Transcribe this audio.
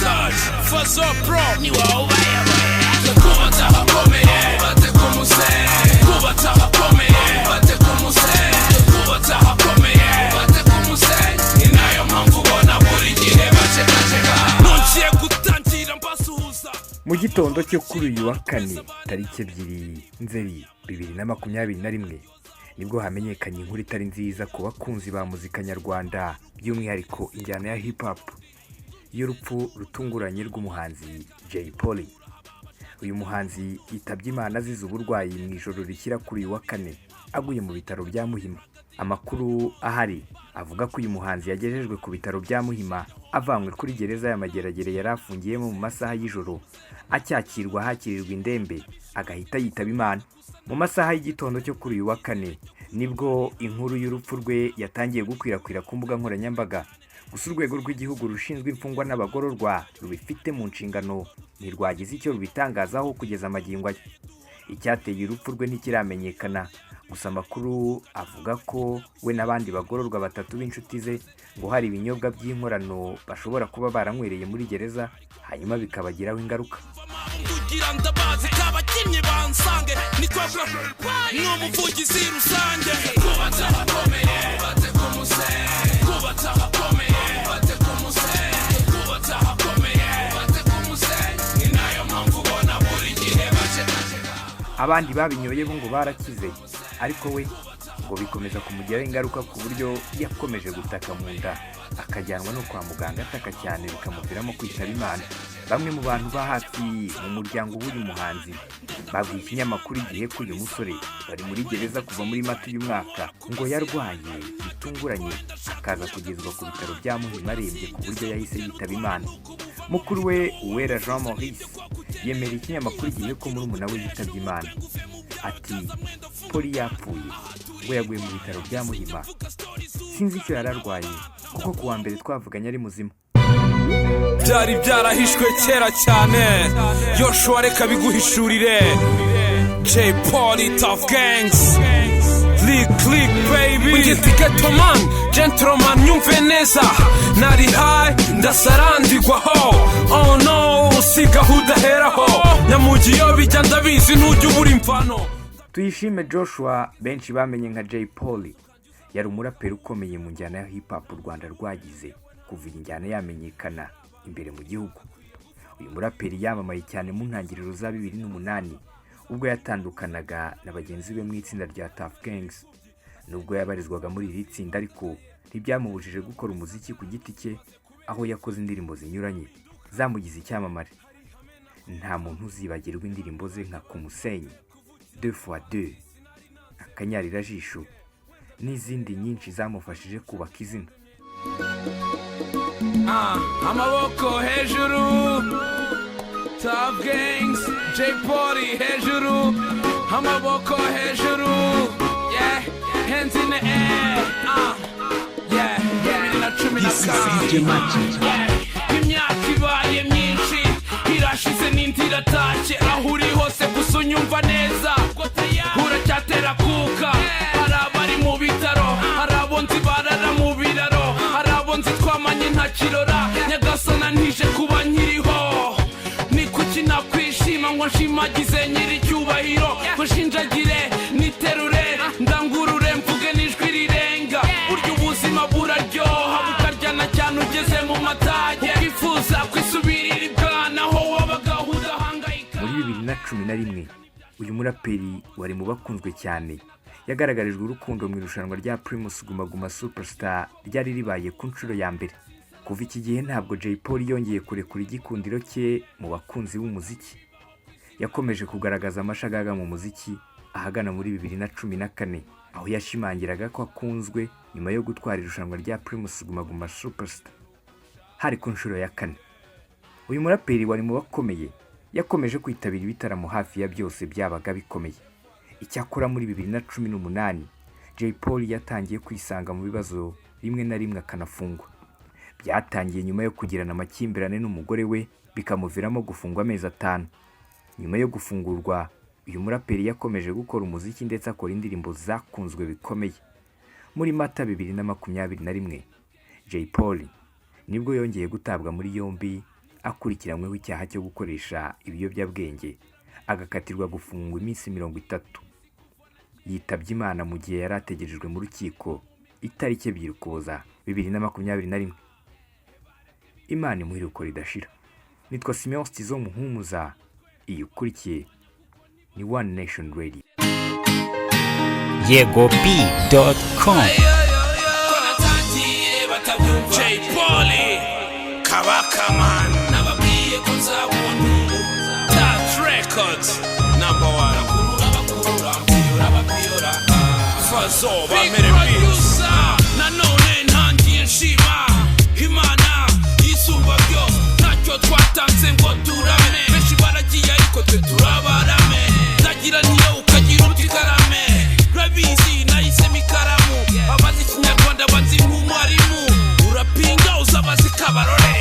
Touch Fazo Pro ni wowe ubayoboye. Twubatse ahakomeye, bate ku musenyi. Twubatse ahakomeye, bate ku musenyi. Twubatse ahakomeye, bate ku musenyi. Ni nayo mpamvu ubona buri gihe bacekaceka. Nongeye gutangira mbasuhuza. Mu gitondo cyo kuri uyu wa kane, tariki 2 Nzeri 2021, nibwo hamenyekanye inkuru itari nziza ku bakunzi ba muzika nyarwanda, by'umwihariko injyana ya hip hop, y'urupfu rutunguranye rw'umuhanzi Jay Polly. Uyu muhanzi yitabye Imana azize uburwayi mu ijoro rishyira kuri uyu wa kane, aguye mu bitaro bya Muhima. Amakuru ahari avuga ko uyu muhanzi yagejejwe ku bitaro bya Muhima avanywe kuri gereza ya Mageragere yari afungiyemo mu masaha y'ijoro, acyakirwa hakirirwa indembe, agahita yitaba Imana. Mu masaha y'igitondo cyo kuri uyu wa kane nibwo inkuru y'urupfu rwe yatangiye gukwirakwira ku mbuga nkoranyambaga. Gusa Urwego rw'Igihugu rushinzwe Imfungwa n'Abagororwa rubifite mu nshingano ntirwagize icyo rubitangazaho kugeza amagingo aya. Icyateye urupfu rwe ntikiramenyekana, gusa amakuru avuga ko we n'abandi bagororwa batatu b'inshuti ze ngo hari ibinyobwa by'inkorano bashobora kuba baranywereye muri gereza, hanyuma bikabagiraho ingaruka. Kugira ndabazi kabakinnyi bansange ni twebwe ni umuvugizi rusange. Twubatse ahakomeye, bate ku musenyi. Twubatse ahakomeye, bate ku musenyi. Twubatse ahakomeye, bate ku musenyi. Ni nayo mpamvu ubona buri gihe bacekaceka. Abandi babinyoye bo ngo barakize, ariko we ngo bikomeza kumugiraho ingaruka, ku buryo yakomeje gutaka mu nda, akajyanwa no kwa muganga ataka cyane, bikamuviramo kwitaba Imana. Bamwe mu bantu ba hafi mu muryango w'uyu muhanzi babwiye ikinyamakuru Igihe ko uyu musore bari muri gereza kuva muri Mata uyu mwaka ngo yarwaye bitunguranye, akaza kugezwa ku bitaro bya Muhima arembye, ku buryo yahise yitaba Imana. Mukuru we, Uwera Jean Maurice, yemera ikinyamakuru Igihe ko murumuna we yitabye Imana. Ati: "Polly yapfuye, ngo yaguye mu bitaro bya Muhima. Sinzi icyo yari arwaye, kuko ku wa mbere twavuganye ari muzima." Byari byarahishwe kera cyane, Yoshua reka biguhishurire. Jay Polly, Tough Gangs, Click click baby. Ugeze ghetto man, gentleman, nyumve neza. Nari high ndasarandigwaho. Oh no, sigaho udaheraho. Nyamugi iyo bijya ndabizi, ntujya ubura imvano. Tuyishime Joshua, benshi bamenye nka Jay Polly, yari umuraperi ukomeye mu njyana ya hip hop u Rwanda rwagize kuva iyi njyana yamenyekana imbere mu gihugu. Uyu muraperi yamamaye cyane mu ntangiriro za 2008, ubwo yatandukanaga na bagenzi be mu itsinda rya Tough Gangs. Nubwo yabarizwaga muri iri tsinda ariko, ntibyamubujije gukora umuziki ku giti cye, aho yakoze indirimbo zinyuranye zamugize icyamamare. Nta muntu uzibagirwa indirimbo ze nka Ku Musenyi, Deux fois deux, Akanyarira-jisho n'izindi nyinshi zamufashije kubaka izina. Ah, amaboko hejuru, Tough Gangs, Jay Polly hejuru, amaboko hejuru, yeah, hands in the air, ah, yeah, 2012, yeah, imyaka ibaye myinshi irashize n'indi iratashye. Aho uri hose gusa unyumva neza, uracyatera kuka. Hari abari mu bitaro, hari abo nzi barara mu biraro, hari abo nzi twamanye ntakirora. Nyagasana ntije kuba nkiriho, ni kuki nakwishima ngo nshimagize nyiricyubahiro, ngo nshinjagire, niterure, ndangurure, mvuge n'ijwi rirenga? Burya ubuzima buraryoha bukaryana cyane ugeze mu matage, ukifuza kwisubirira ibwana aho wabaga udahangayika. Muri 2011, uyu muraperi wari mu bakunzwe cyane yagaragarijwe urukundo mu irushanwa rya Primus Guma Guma Superstar ryari ribaye ku nshuro ya mbere. Kuva iki gihe ntabwo Jay Polly yongeye kurekura igikundiro cye mu bakunzi b'umuziki. Yakomeje kugaragaza amashagaga mu muziki ahagana muri 2014, aho yashimangiraga ko akunzwe nyuma yo gutwara irushanwa rya Primus Guma Guma Superstar, hari ku nshuro ya kane. Uyu muraperi wari mu bakomeye yakomeje kwitabira ibitaramo hafi ya byose byabaga bikomeye. Icyakora muri 2018, Jay Polly yatangiye kwisanga mu bibazo, rimwe na rimwe akanafungwa. Byatangiye nyuma yo kugirana amakimbirane n'umugore we, bikamuviramo gufungwa amezi 5. Nyuma yo gufungurwa, uyu muraperi yakomeje gukora umuziki, ndetse akora indirimbo zakunzwe bikomeye. Muri Mata 2021, Jay Polly nibwo yongeye gutabwa muri yombi. akurikiranyweho icyaha cyo gukoresha ibiyobyabwenge, agakatirwa gufungwa iminsi 30. Yitabye Imana mu gihe yari ategerejwe mu rukiko itariki 2 Ukuboza 2021. Imana imuhe iruhuko ridashira. Nitwa Simeon Stizo Muhumuza, iyi ukurikiye ni One Nation Radio. YegoB.com. Ko natangiye batabyumva. Jay Polly, Kabaka man. Nababwiye ko nzabona. Touch Records, number one. Bakurura, bakurura, mpiyora, bapiyora. Fazo, Big bamere beats. producer, nanone ntangiye nshima Imana yisumba byose. Ntacyo twatanze ngo turame, benshi baragiye ariko twe turabarame. Ndagira niyo ukagira uti karame, urabizi nahisemo ikaramu. Abazi Ikinyarwanda banzi nk'umwarimu, urapinga uzabazi Kabarore.